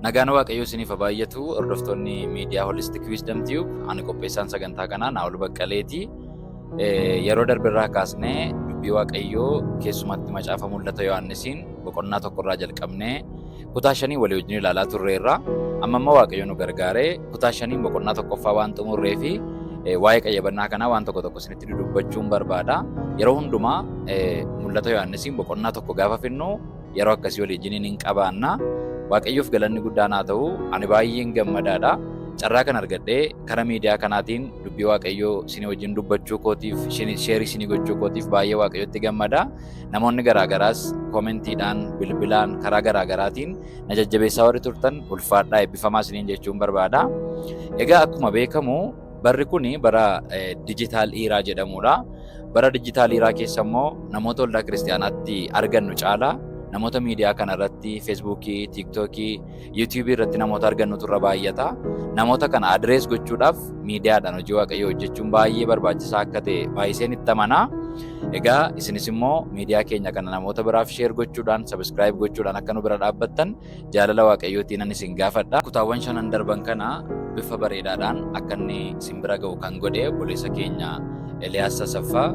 Nagaan Waaqayyoo isiniif haa baay'atu hordoftoonni miidiyaa Holistic Wisdom Tube. Ani qopheessaan sagantaa kanaa Naa'ol Baqqaleeti. Yeroo darbe irraa kaasnee dubbii Waaqayyoo, keessumatti macaafa Mul'ata Yohaannisiin boqonnaa 1rraa jalqabnee kutaa shanii walii wajjin ilaalaa turreerra. Amma immoo Waaqayyo nu gargaaree kutaa shaniin boqonnaa tokkoffaa waan xumurree fi waa'ee qayyabannaa kanaa waan tokko tokko isinitti dudubbachuun barbaada. Yeroo hundumaa Mul'ata Yohaannisiin boqonnaa tokko gaafa finnu yeroo akkasii walii wajjiniin hin qabaanna. Waaqayyoof galanni guddaan haa ta'u. Ani baay'een gammadaadha. Carraa kan argadhee karaa miidiyaa kanaatiin dubbii Waaqayyoo isinii wajjin dubbachuu kootiif, share isinii gochuu kootiif baay'ee Waaqayyotti gammada. Namoonni garaagaraas commentiidhaan, bilbilaan, karaa garaagaraatiin na jajjabeessaa warri turtan, ulfaadhaa, eebbifamaa isiniin jechuun barbaada. Egaa akkuma beekamu barri kun bara digital era jedhamudha. Bara digital era keessa immoo namoota waldaa kiristaanaatti argannu caalaa namoota miidiyaa kana irratti Facebookii, TikTokii, YouTubeii irratti namoota argannutu irra baay'ata. Namoota kana address gochuudhaaf miidiyaadhaan hojii Waaqayyoo hojjechuun baay'ee barbaachisaa akka ta'e baay'iseen itti amanaa. Egaa isinis immoo miidiyaa keenya kana namoota biraaf share gochuudhaan, subscribe gochuudhaan akka nu bira dhaabbattan jaalala Waaqayyootiin ani isin gaafadha. Kutaawwan shanan darban kana bifa bareedaadhaan akka inni isin bira ga'u kan godhe obboleessa keenya Eliyaas Asaffaa,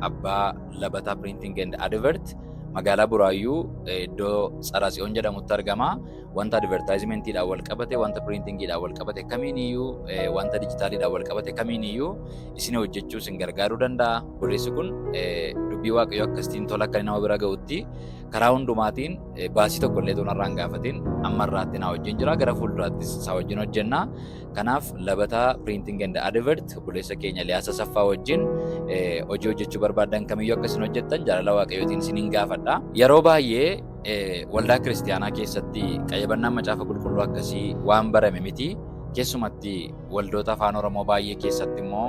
abbaa Labataa Printing and Advert, magaalaa Buraayyuu iddoo Tsaratsiyoon jedhamutti argama. Wanta advertisementiidhaan wal qabate, wanta printingiidhaan wal qabate kamiiniyyuu, wanta digitaliidhaan wal qabate kamiiniyyuu isin hojjechuu isin gargaaruu danda'a. Obboleessi kun dubbii Waaqayyoo akkasitiin tola akka nama bira ga'utti karaa hundumaatiin baasii tokko illee narraa hin gaafatin amma irraatti naa wajjin jira, gara fuulduraattis isaa wajjin hojjenna. Kanaaf Labataa Printing and Advert obboleessa keenya Eliyaas Asaffaa wajjin hojii hojjechuu barbaadan kamiyyuu akka isin hojjettan jaalala Waaqayyootiin isiniin gaafadha. Yeroo baay'ee waldaa kiristaanaa keessatti qayyabannaan macaafa qulqulluu akkasii waan barame miti. Keessumatti waldoota afaan Oromoo baay'ee keessatti immoo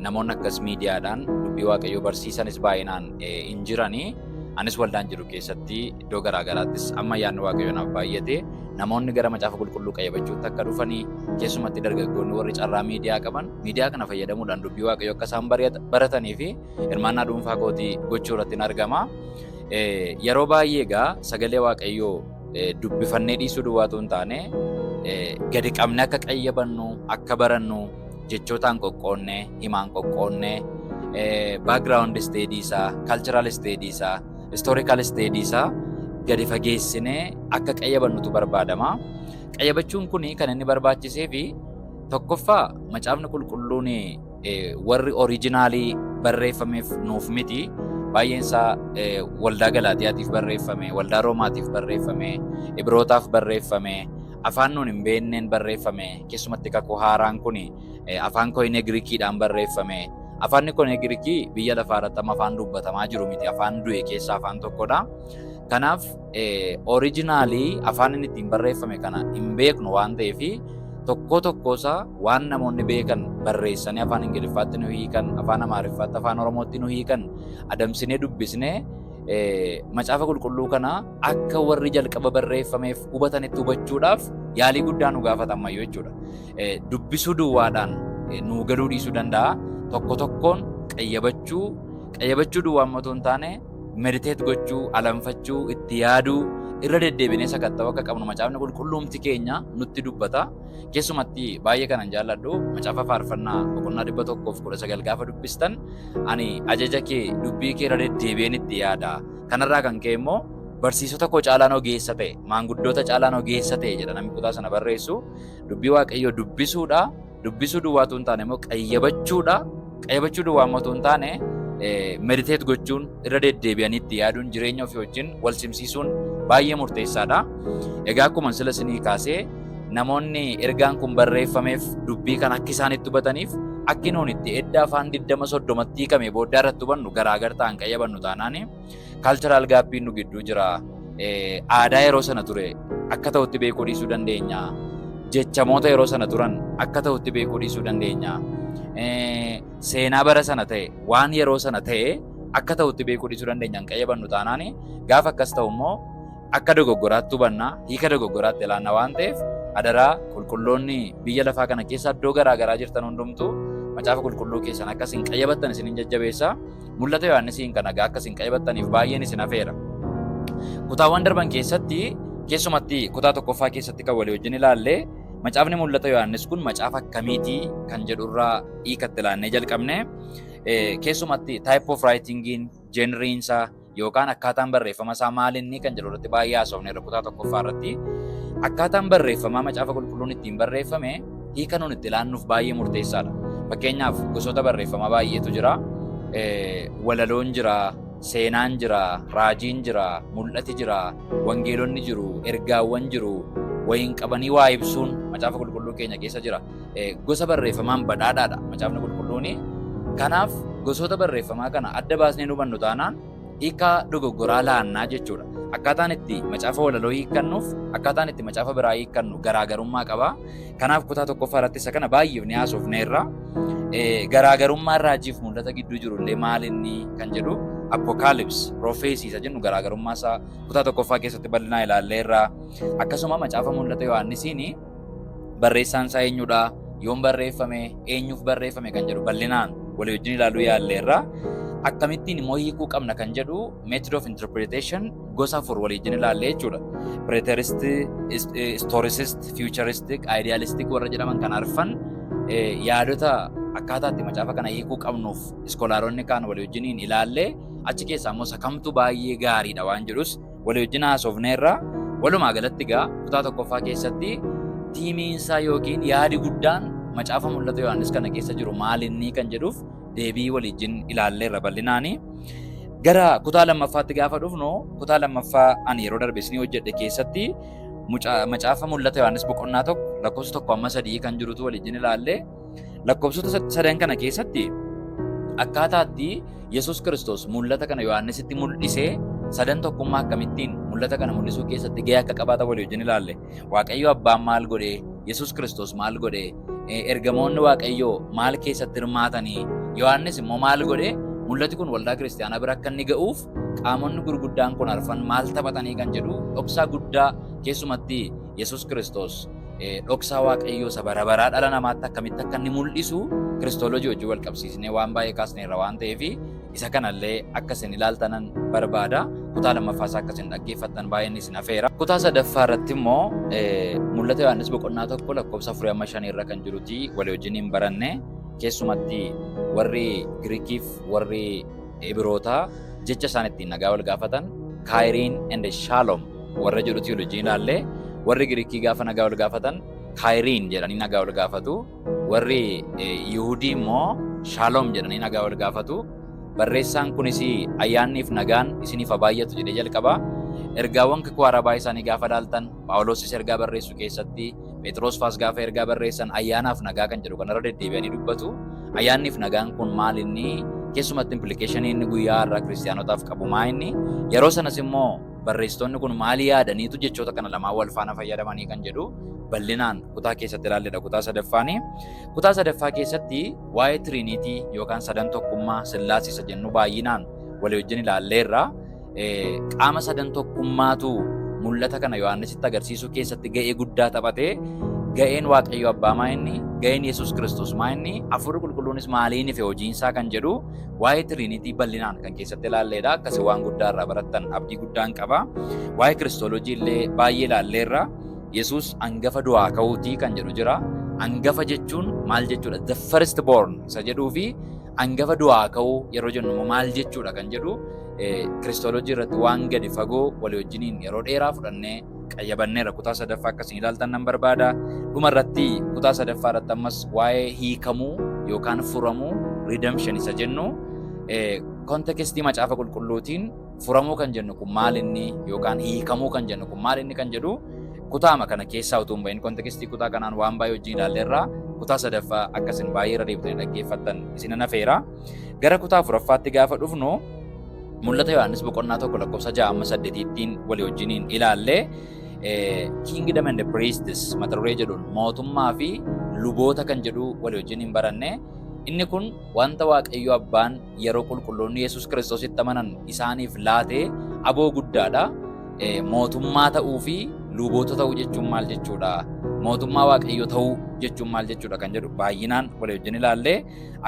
namoonni akkas miidiyaadhaan dubbii Waaqayyoo barsiisanis baay'inaan hin jiranii. Anis waldaan jiru keessatti iddoo garaa garaattis amma yaadni Waaqayyoo naaf baay'ate namoonni gara macaafa qulqulluu qayyabachuutti akka dhufanii, keessumatti dargaggoonni warri carraa miidiyaa qaban miidiyaa kana fayyadamuudhaan dubbii Waaqayyoo akka isaan baratanii fi hirmaannaa dhuunfaa kootii gochuu irratti hin argama. Yeroo baay'ee egaa sagalee Waaqayyoo dubbifannee dhiisuu duwwaatu hin taane, gadi qabnee akka qayyabannu, akka barannu, jechootaan qoqqoonnee, himaan qoqqoonnee, background study isaa, cultural study isaa, historical study isaa gadi fageessinee akka qayyabannutu barbaadama. Qayyabachuun kun kan inni barbaachisee fi tokkoffaa macaafni qulqulluun warri originalii barreeffameef nuuf miti. Baay'een isaa waldaa Galaatiyaatiif barreeffame, waldaa Roomaatiif barreeffame, Ibrootaaf barreeffame, afaan nuun hin beekneen barreeffame. Keessumatti kakuu haaraan kun afaan Koyinee Giriikiidhaan barreeffame. Afaanni Koyinee Giriikii biyya lafaa irratti amma afaan dubbatamaa jiru miti, afaan du'e keessaa afaan tokkodha. Kanaaf originalii afaan inni ittiin barreeffame kana hin beeknu waan ta'eef, tokko tokkosaa waan namoonni beekan barreessanii afaan Ingiliffaatti nu hiikan, afaan Amaariffaatti, afaan Oromootti nu hiikan adamsinee dubbisnee macaafa qulqulluu kana akka warri jalqaba barreeffameef hubatanitti hubachuudhaaf yaalii guddaa nu gaafata ammayyuu jechuudha. Dubbisuu duwwaadhaan nuu galuu dhiisuu danda'a. Tokko tokkoon qayyabachuu, qayyabachuu duwwaa immoo hin taane, meditate gochuu, alanfachuu, itti yaaduu, irra deddeebinee sakatta'uu akka qabnu macaafni qulqulluumti keenya nutti dubbata. Keessumatti baay'ee kanan jaalladhu macaafa faarfannaa boqonnaa 119 gaafa dubbistan, "Ani ajaja kee, dubbii kee irra deddeebi'een itti yaada. Kanarraa kan ka'e immoo barsiisota koo caalaan ogeessa ta'e, maanguddoota caalaan ogeessa ta'e" jedha namni kutaa sana barreessu. Dubbii Waaqayyoo dubbisuudha. Dubbisuu duwwaatu hin taane immoo qayyabachuudha. Qayyabachuu duwwaa immoo hin taane, meditate gochuun, irra deddeebi'anii itti yaaduun, jireenya ofii wajjin wal simsiisuun baay'ee murteessaadha. Egaa akkuma sila isinii kaasee, namoonni ergaan kun barreeffameef dubbii kan akka isaan itti hubataniif akki nuun itti edda afaan 20 30tti hiikame booddee irratti hubannu garaagar ta'an qayyabannu taanaani, cultural gapiin nu gidduu jira. Aadaa yeroo sana ture akka ta'utti beekuu dhiisuu dandeenya. Jechamoota yeroo sana turan akka ta'utti beekuu dhiisuu dandeenya. Seenaa bara sana ta'e, waan yeroo sana ta'e akka ta'utti beekuu dhiisuu dandeenya hin qayyabannu taanaani. Gaafa akkas ta'u immoo akka dogoggoraatti hubanna, hiika dogoggoraatti ilaanna waan ta'eef, adaraa qulqulloonni biyya lafaa kana keessa iddoo garaa garaa jirtan hundumtuu macaafa qulqulluu keessan akka isin qayyabattan isinin jajjabeessa. Mul'ata Yohaannisiin kana egaa akka isin qayyabattaniif baay'een isin hafeera. Kutaawwan darban keessatti Keessumatti kutaa tokkoffaa keessatti kan walii wajjin ilaalle, macaafni Mul'ata Yohaannis kun macaafa akkamiitii kan jedhurraa hiikatti ilaannee jalqabne. Keessumatti type of writingiin, genreiinsaa yookaan akkaataan barreeffama isaa maalinni kan jedhu irratti baay'ee haasofneerra kutaa tokkoffaa irratti. Akkaataan barreeffamaa Macaafa Qulqulluun ittiin barreeffame hiika nuun itti ilaannuuf baay'ee murteessaadha. Fakkeenyaaf, gosoota barreeffamaa baay'eetu jira. Walaloon jira, seenaan jira, raajiin jira, mul'ati jira, wangeelonni jiru, ergaawwan jiru, wayiin qabanii waa ibsuun Macaafa Qulqulluu keenya keessa jira. Gosa barreeffamaan badhaadhaadha Macaafni Qulqulluuni. Kanaaf gosoota barreeffamaa kana adda baasnee hubannu taanaan hiikaa dogoggoraa laannaa jechuudha. Akkaataan itti macaafa walaloo hiikkannuuf akkaataan itti macaafa biraa hiikkannu garaagarummaa qaba. Kanaaf kutaa tokkoffaa irratti isa kana baay'ee ni haasofneerra. Garaagarummaan raajiif mul'ata gidduu jiru illee maal inni kan jedhu, apocalypse, prophecy isa jennu, garaagarummaa isaa kutaa tokkoffaa keessatti bal'inaa ilaalleerra. Akkasuma Macaafa Mul'ata Yohaannisiin barreessaan isaa eenyudha? Yoom barreeffame? Eenyuuf barreeffame kan jedhu bal'inaan walii wajjin ilaaluu yaalleerra. Akkamittiin immoo hiikuu qabna kan jedhu, method of interpretation gosa afur walii wajjin ilaallee jechuudha. Preterist, historicist, futuristic, idealistic warra jedhaman kan arfan yaadota akkaataa itti macaafa kana hiikuu qabnuuf scholaronni kaan walii wajjiniin ilaallee, achi keessaa immoo isa kamtu baay'ee gaariidha waan jedhus walii wajjin haasofneerra. Walumaa galatti egaa kutaa tokkoffaa keessatti themeiinsaa yookiin yaadi guddaan Macaafa Mul'ata Yohaannis kana keessa jiru maal inni kan jedhuuf deebii waliin ilaalleerra bal'inaani. Gara kutaa lammaffaatti gaafa dhufnu, kutaa lammaffaa ani yeroo darbe isinii hojjedhe keessatti Macaafa Mul'ata Yohaannis boqonnaa 1 lakkoofsa 1 hamma 3 kan jirutu waliin ilaalle. Lakkoofsota sadan kana keessatti akkaataatti Yesuus Kiristoos mul'ata kana Yohaannisitti mul'isee, sadan tokkummaa akkamittiin mul'ata kana mul'isuu keessatti gahee akka qabaatan walii wajjin ilaalle. Waaqayyo Abbaan maal godhee, Yesuus Kiristoos maal godhee, ergamoonni Waaqayyoo maal keessatti hirmaatanii, Yohaannis immoo maal godhee, mul'ati kun waldaa kiristaanaa bira akka inni ga'uuf qaamonni gurguddaan kun arfan maal taphatanii kan jedhu, dhoksaa guddaa keessumatti Yesuus Kiristoos dhoksaa Waaqayyoo isa bara baraa dhala namaatti akkamitti akka inni mul'isu Christology wajjin wal qabsiisnee waan baay'ee kaasneerra waan ta'eef, isa kanallee akka isin ilaaltanan barbaada. Kutaa lammaffaa isaa akka isin dhaggeeffattan baay'een isin afeera. Kutaa sadaffaa irratti immoo Mul'ata Yohaannis boqonnaa 1 lakkoofsa 4 hamma 5 irra kan jiruti walii wajjin hin baranne. Keessumatti warri Giriikiif warri Ibrootaa jecha isaan ittiin nagaa wal gaafatan Kyrie and Shalom warra jedhuti wal wajjin ilaalle. Warri Giriikii gaafa nagaa wal gaafatan Kyrie jedhanii nagaa wal gaafatu. Warri Yihudii immoo Shalom jedhanii nagaa wal gaafatu. Barreessaan kunis "Ayyaanniif nagaan isiniif haa baay'atu" jedhee jalqaba. Ergaawwan kakuu arabaa isaanii gaafa ilaaltan, Phaawulosis ergaa barreessu keessatti, Phexros faas gaafa ergaa barreessan ayyaanaaf nagaa kan jedhu kanarra deddeebi'anii dubbatu. Ayyaanniif nagaan kun maal inni, keessumatti implicationii inni guyyaa har'aa kiristaanotaaf qabu maa inni, yeroo sanas immoo barreessitoonni kun maal yaadaniitu jechoota kana lamaan wal faana fayyadamanii kan jedhu bal'inaan kutaa keessatti ilaalledha kutaa sadaffaani. Kutaa sadaffaa keessatti waa'ee Trinity yookaan sadan tokkummaa, Sillaasii isa jennu baay'inaan walii wajjin ilaalleerra. Qaama sadan tokkummaatu mul'ata kana Yohaannisitti agarsiisuu keessatti ga'ee guddaa taphatee, ga'een Waaqayyo Abbaa maa inni, ga'een Yesuus Kiristoos maa inni, Hafuurri Qulqulluunis maaliin ife hojiinsaa kan jedhu waa'ee Trinity bal'inaan kan keessatti ilaalleedha. Akkasii waan guddaa irraa barattan abdii guddaan qaba. Waa'ee Christology illee baay'ee ilaalleerra. Yesuus hangafa du'aa ka'uutii kan jedhu jira. Hangafa jechuun maal jechuudha? The first born isa jedhuu fi hangafa du'aa ka'uu yeroo jennu immoo maal jechuudha kan jedhu, Christology irratti waan gadi fagoo walii wajjiniin yeroo dheeraa fudhannee qayyabanneerra. Kutaa sadaffaa akkasiin ilaaltan nan barbaada. Dhuma irratti kutaa sadaffaa irratti ammas waa'ee hiikamuu yookaan furamuu, redemption isa jennu, contextii Macaafa Qulqulluutiin furamuu kan jennu kun maal inni yookaan hiikamuu kan jennu kun maal inni kan jedhu, kutaama kana keessaa utuu hin bahin contextii kutaa kanaan waan baay'ee wajjin ilaalleerra. Kutaa sadaffaa akkasin baay'ee irra deebitanii dhaggeeffattan isin afeera. Gara kutaa afuraffaatti gaafa dhufnu, Mul'ata Yohaannis boqonnaa 1 lakkoofsa 6 hamma 8ttiin walii wajjiniin ilaallee, Kingdom and the Priests mata duree jedhuun mootummaa fi luboota kan jedhu walii wajjiniin baranne. Inni kun wanta Waaqayyo Abbaan yeroo qulqulloonni Yesuus Kiristoositti amanan isaaniif laate aboo guddaadha. Mootummaa ta'uu fi luboota ta'uu jechuun maal jechuudha? Mootummaa Waaqayyoo ta'uu jechuun maal jechuudha kan jedhu baay'inaan walii wajjin ilaallee,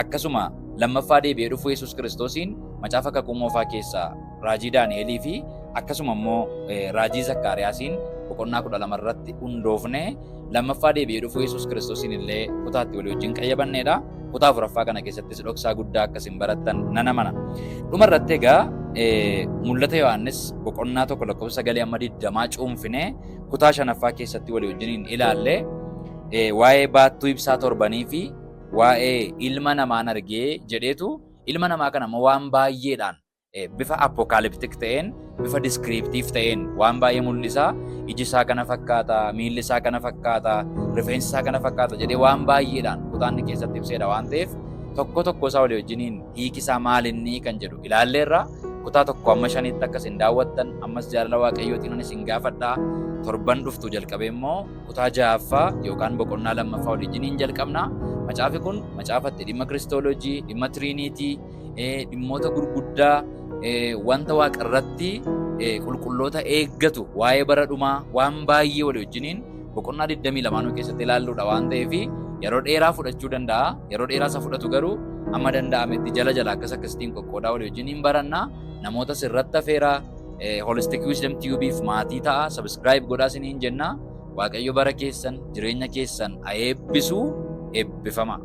akkasuma lammaffaa deebi'ee dhufuu Yesuus Kiristoosiin Macaafa Kakuu Moofaa keessaa raajii Daani'elii fi akkasuma immoo raajii Zakkaariyaasiin boqonnaa 12 irratti hundoofnee lammaffaa deebi'ee dhufuu Yesuus Kiristoosiin illee kutaatti walii wajjin qayyabanneedha. Kutaa afuraffaa kana keessattis dhoksaa guddaa akkasiin barattan nan amana. Dhuma irratti egaa Mul'ata Yohaannis boqonnaa 1 lakkoofsa 9 amma 20 cuunfinee kutaa shanaffaa keessatti walii wajjiniin ilaalle, waa'ee baattuu ibsaa torbanii fi waa'ee ilma namaan argee jedheetu, ilma namaa kana immoo waan baay'eedhaan bifa apocalyptic ta'een, bifa descriptive ta'een waan baay'ee mul'isa. Iji isaa kana fakkaata, miilli isaa kana fakkaata, rifeensi isaa kana fakkaata jedhee waan baay'eedhaan kutaan inni keessatti ibseedha waan ta'eef, tokko tokko isaa walii wajjiniin hiiki isaa maalinni kan jedhu ilaalleerra. Kutaa 1 amma 5tti akka isin daawwattan ammas jaalala Waaqayyootiin ani isin gaafadha. Torban dhuftu jalqabee immoo kutaa ja'affaa yookaan boqonnaa lammaffaa walii wajjiniin jalqabna. Macaafi kun macaafatti dhimma kiristooloojii, dhimma tiriiniitii, dhimmoota gurguddaa, wanta waaqa irratti qulqulloota eeggatu, waa'ee bara dhumaa waan baay'ee walii wajjiniin boqonnaa 22 keessatti ilaalluudha waan ta'eef, yeroo dheeraa fudhachuu danda'a. Yeroo dheeraa isa fudhatu garuu amma danda'ametti jala jala akkas akkasitiin qoqqoodaa walii wajjiniin baranna. Namoota sirratti afeeraa, Holistic Wisdom Tubeef maatii ta'a, subscribe godhaa isiniin jenna. Waaqayyo bara keessan, jireenya keessan haa eebbisu. Eebbifama.